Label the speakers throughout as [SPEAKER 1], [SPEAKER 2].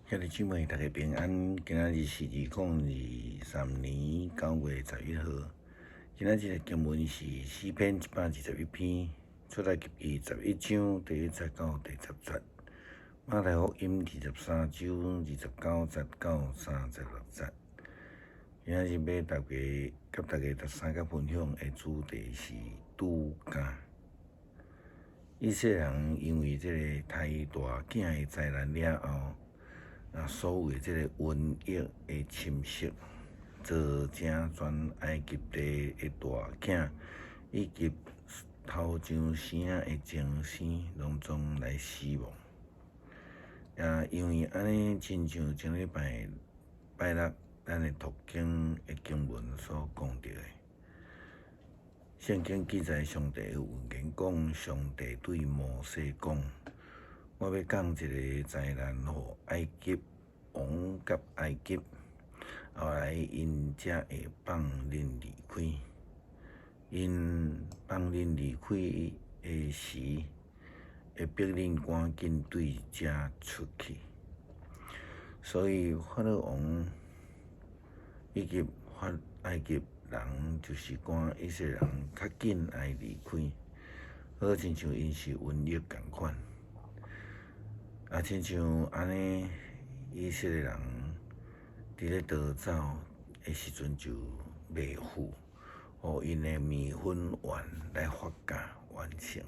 [SPEAKER 1] 兄弟姊妹，大家平安。今仔日是2023年9月11號。今仔日的經文是詩篇121篇，出埃及記11章第1節到第10節，馬太福音23章29節到36節。今仔日欲大家佮大家讀三個分享的主題是拄酵。以色列人因為這個胎大囝的災難了後，啊，所有這個瘟疫的侵襲，造成全埃及地的大囝以及頭上生的精生，攏總來死亡。也因為按呢，親像前禮拜拜六咱的讀經的經文所講著的，聖經記載上帝的預言講，上帝對摩西講：我欲降一個災難予埃及王佮埃及，後來𪜶才會放恁離開。𪜶放恁離開的時，會逼恁趕緊對遮出去。所以法老王以及法埃及人就是趕以色列人較緊愛離開，好親像𪜶是瘟疫仝款。啊，親像按呢，以色列人佇咧逃走的時陣就麥麩，予𪜶的麵粉圓來發酵完成。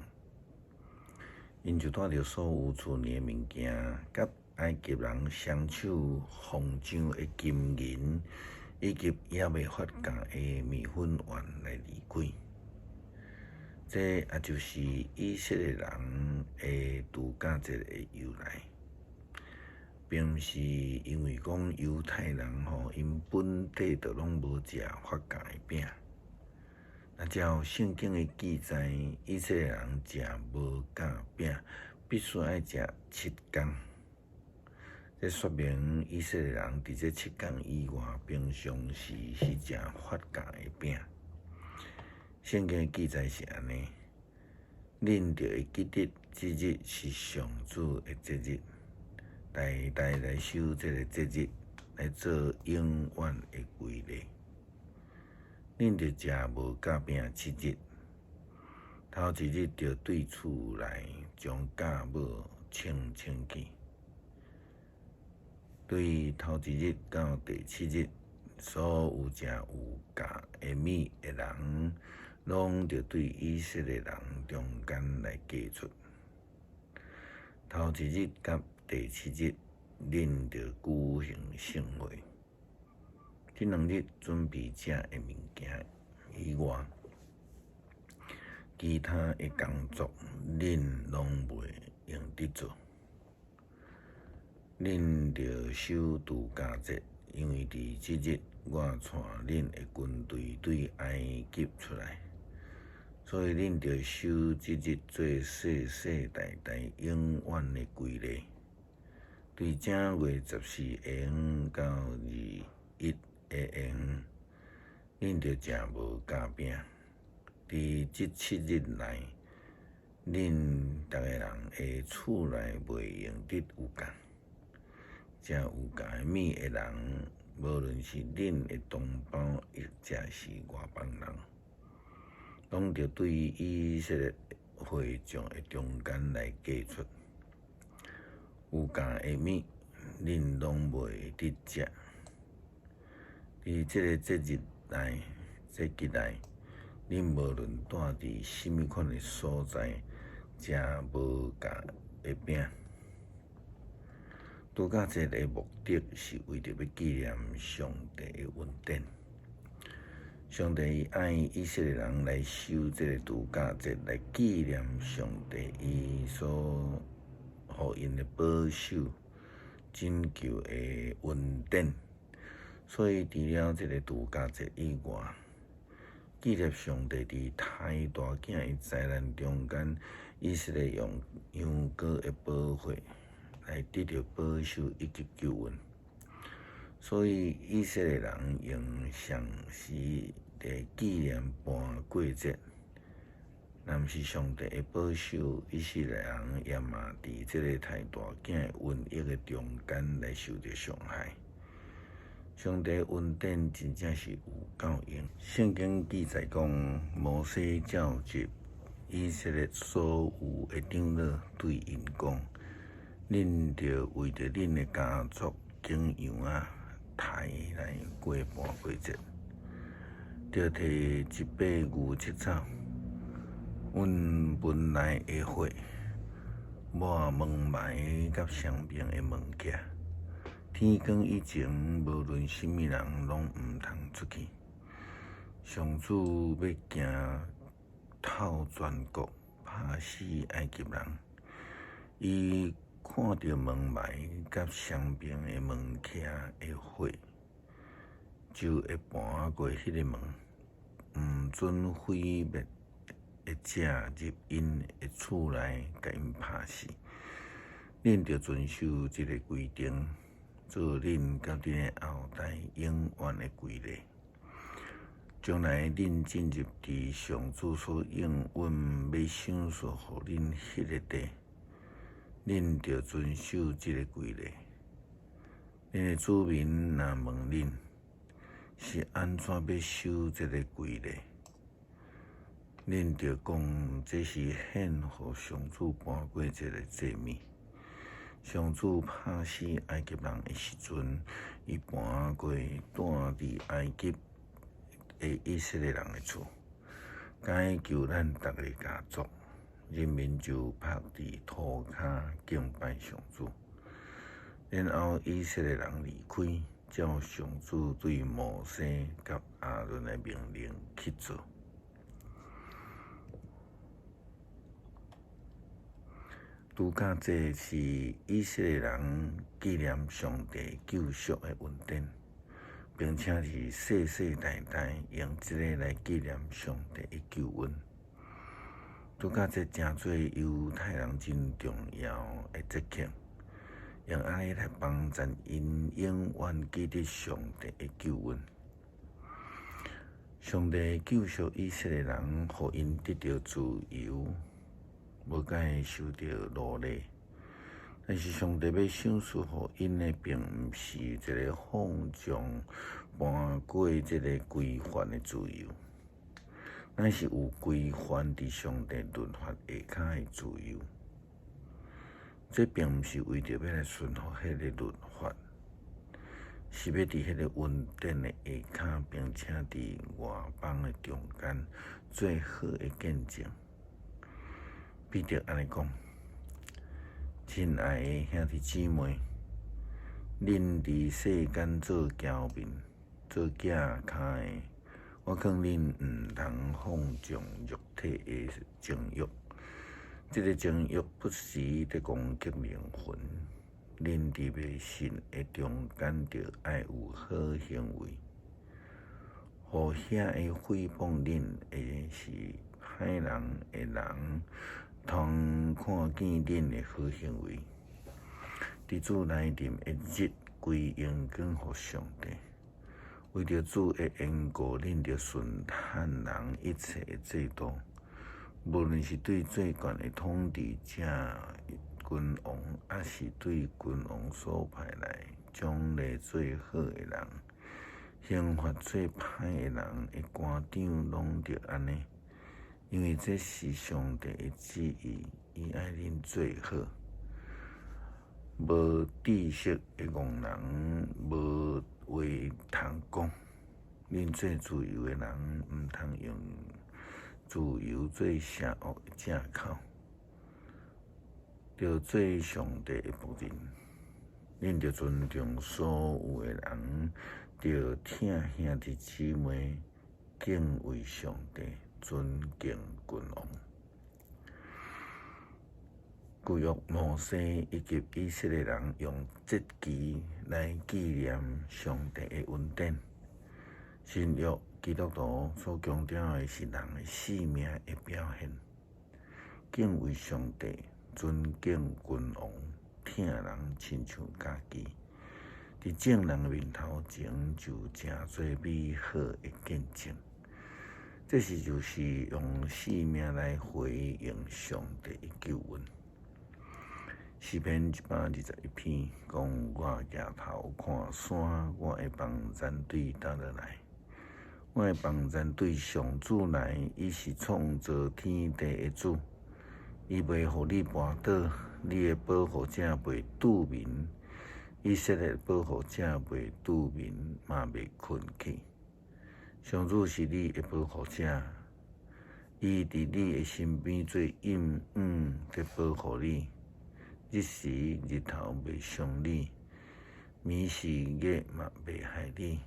[SPEAKER 1] 𪜶就帶著所有厝內的物件，佮埃及人雙手奉上的金銀，以及猶未發酵的麵粉圓來離開。這也就是以色列人的度假節的由來，並毋是因為講猶太人吼，𪜶本底就攏無食發酵的餅。若照聖經的記載，以色列人食無酵餅，必須愛食七工。這說明以色列人佇這七工以外，平常時是食發酵的餅。聖經記載是按呢，恁著會記得這日是上主的節日，代代來守這个節日，來做永遠的規例。恁著食無酵餅七日，頭一日著對厝內將酵母清清去。對頭一日到第七日，所有食有酵的物的人，攏著對以色列人中間來過出。頭一日佮第七日，恁著舉行聖會。這兩日準備食的物件以外，其他的工作恁攏袂用得做。恁著守度假節，因為佇這日，我帶恁的軍隊對埃及出來，所以恁著守這日做世世代代永遠的規例。對正月14下昏到21下昏，恁著食無酵餅。佇這七日內，恁逐个人的厝內袂用得有酵。食有酵的物的人，無論是恁的同胞，抑者是外邦人，攏著對以色列會眾的中間來過出。有酵的物，恁攏袂得食。佇這个節日內、節期內，恁無論蹛佇啥物款的所在，食無酵的餅。度假節的目的是為著欲紀念上帝的恩典。上帝愛以色列人來守這个度假節，來紀念上帝伊所予𪜶的保守、拯救的恩典。所以，除了這个度假節以外，紀念上帝佇胎大囝的災難中間，以色列用羊羔的寶血來得著保守以及救恩，所以以色列人用常時佇紀念盤過節，若毋是上帝的保守，以色列人也嘛佇這个刣大囝的瘟疫的中間來受著傷害。上帝恩典真正是有夠用。聖經記載講，摩西召集以色列所有的長老，對𪜶講：恁著為著恁的家族揀羊仔刣來過盤過節，著提一塊牛七草，阮門內的血，抹門楣佮雙爿的門徛。天光以前，無論啥物人攏毋通出去。上主欲行透全國，拍死埃及人。伊看著門楣佮雙爿的門徛的血，就會盤過彼个門，毋准毀滅的者入𪜶的厝內，共𪜶拍死。恁著遵守這个規定，做恁佮恁的後代永遠的規例。將來恁進入佇上主所應允欲賞賜予恁彼个地，恁著遵守這个規例。恁的子民若問恁，是按怎欲守這个規例，恁著講這是獻予上主盤過節的祭物。上主拍死埃及人的時陣，伊盤過住佇埃及的以色列人的厝，解救咱逐个家族。人民就伏佇塗跤敬拜上主。然後以色列人離開，照上主對摩西佮亞倫的命令去做。度假節是以色列人紀念上帝救贖的恩典，並且是世世代代用這个來紀念上帝的救恩。度假節成做猶太人真重要的節慶，用按呢來幫助𪜶永遠記得上帝的救恩。上帝救贖以色列人，予𪜶得著自由，無再受著奴隸。但是上帝欲賞賜予𪜶的，並毋是一个放縱盤過這个規範的自由，乃是有規範佇上帝律法下跤的自由。這並毋是為著欲來順服彼个律法，是欲佇彼个恩典的下跤，並且佇外邦的中間做好的見證。彼得按呢講：親愛的兄弟姊妹，恁佇世間做僑民、做寄跤的，我勸恁毋通放縱肉體的情欲。這个情欲不時佇攻擊靈魂。恁佇迷信的中間，著愛有好行為。予遐个誹謗恁的是歹人的人，通看見恁的好行為，佇主來臨的日，歸榮光予上帝。為著主的緣故，恁著順趁人一切的制度，無論是對最懸的統治者君王，抑是對君王所派來獎勵做好的人，刑罰做歹的人的官長，攏著按呢。因為這是上帝的旨意，伊愛恁做好。無知識的戇人無話通講，恁做自由的人，毋通用自由做邪惡的藉口，著做上帝的僕人。恁著尊重所有的人，著疼兄弟姊妹，敬畏上帝，尊敬君王。舊約摩西以及以色列人用節期來紀念上帝的恩典。新約基督徒所強調的是人的生命的表現，敬畏上帝，尊敬君王，疼人親像家己。佇眾人的面頭前就成做美好的見證。這是就是用性命來回應上帝的救恩。詩篇121篇講：我舉頭看山，我的幫贊對佗落來？我的幫贊對上主來，伊是創造天地的主。伊袂予你跋倒，你的保護者袂拄眠。以色列保護者袂拄眠，嘛袂睏去。上主是你的保護者，伊佇你的身邊做蔭影，佇保護你。日時日頭袂傷你，暝時月嘛袂害你。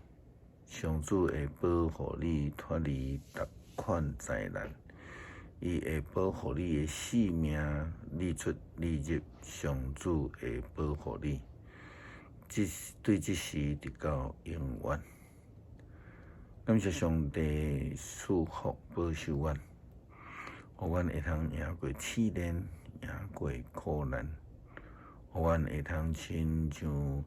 [SPEAKER 1] 上主會保護你脫離逐款災難，伊會保護你的性命，日出日入，上主會保護你。這對這時直到永遠。感謝上帝賜福保守阮，予阮會通贏過試煉，贏過苦難，予阮會通親像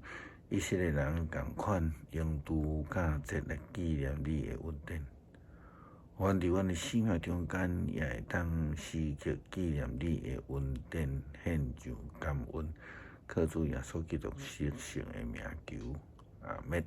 [SPEAKER 1] 以色列人仝款，用度假節來紀念你的恩典。予阮佇阮的生命中間，也會當時刻紀念你的恩典，獻上感恩。靠主耶穌基督得勝的名求，阿們。